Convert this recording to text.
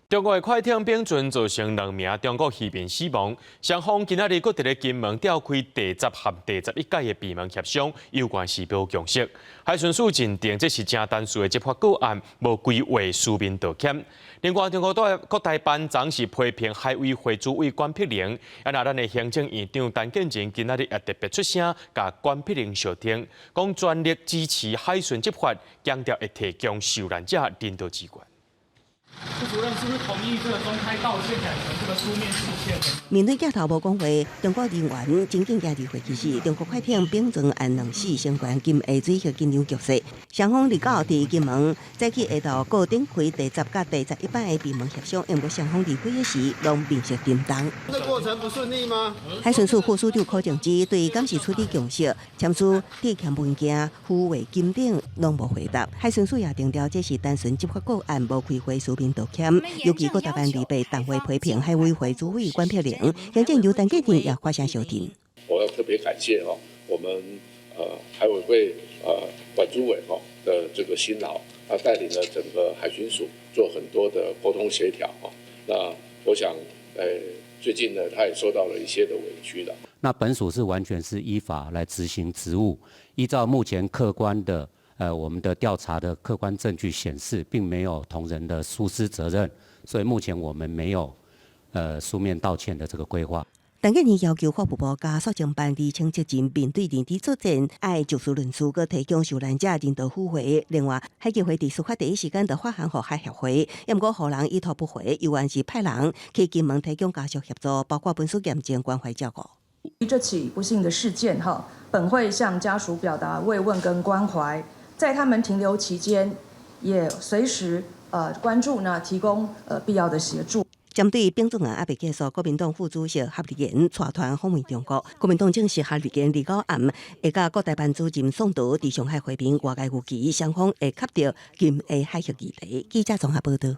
中國的快艇丙船造成兩名中國漁民死亡，雙方今仔日閣佇咧金門召開第10和第11屆的閉門協商，有關時標共識。海巡署認定這是誠單純的執法個案，無規劃書面道歉。另外，中國國台辦昨是批評海委會主委管碧玲，啊，若咱的行政院長陳建仁今仔日也特別出聲，共管碧玲相挺，講全力支持海巡執法，強調會提供受難者人道支援。副主任是不是同意這個公開道歉改成這個書面致歉？面對鏡頭無講話，中國人員真緊行離會其實，中國快艇丙船案兩死相關金下水域緊張局勢。雙方二九佇金門早起下晝閣展開第10佮第11擺的閉門協商，毋過雙方離開時攏面色沉重。這過程不順利嗎？海巡署副署長柯正之對敢是處理共識、簽署致歉文件、付匯金等攏無回答。海巡署也強調，這是單純執法個案，無開會書面道歉。尤其國台辦二被黨會批評海委會主委管碧玲，行政院陳建仁也發聲相挺。我要特別感謝哈，我們海委會管主委哈的這個辛勞，他帶領了整個海巡署做很多的溝通協調哈。那我想最近呢，他也受到了一些的委屈的。那本署是完全是依法來執行職務，依照目前客觀的我們的調查的客觀證據顯示，並沒有同仁的疏失責任，所以目前我們沒有書面道歉的這個規劃。陳建仁要求法務部佮肅政辦釐清責任，面對認知作戰，愛就事論事，閣提供受難者人道撫慰。另外，海基會佇事發第一時間就發函予海協會，毋過予人已讀不回，猶原是派人去金門提供家屬協助，包括文書驗證關懷照顧。這起不幸的事件，哈，本會向家屬表達慰問跟關懷，在他們停留期間，也隨時關注呢，提供必要的協助。針對丙船案猶未結束，國民黨副主席郝立言帶團訪問中國。國民黨證實郝立言二九暗會佮國台辦主任宋濤佇上海會面，外界預期雙方會磕著金下海域議題。記者綜合報道。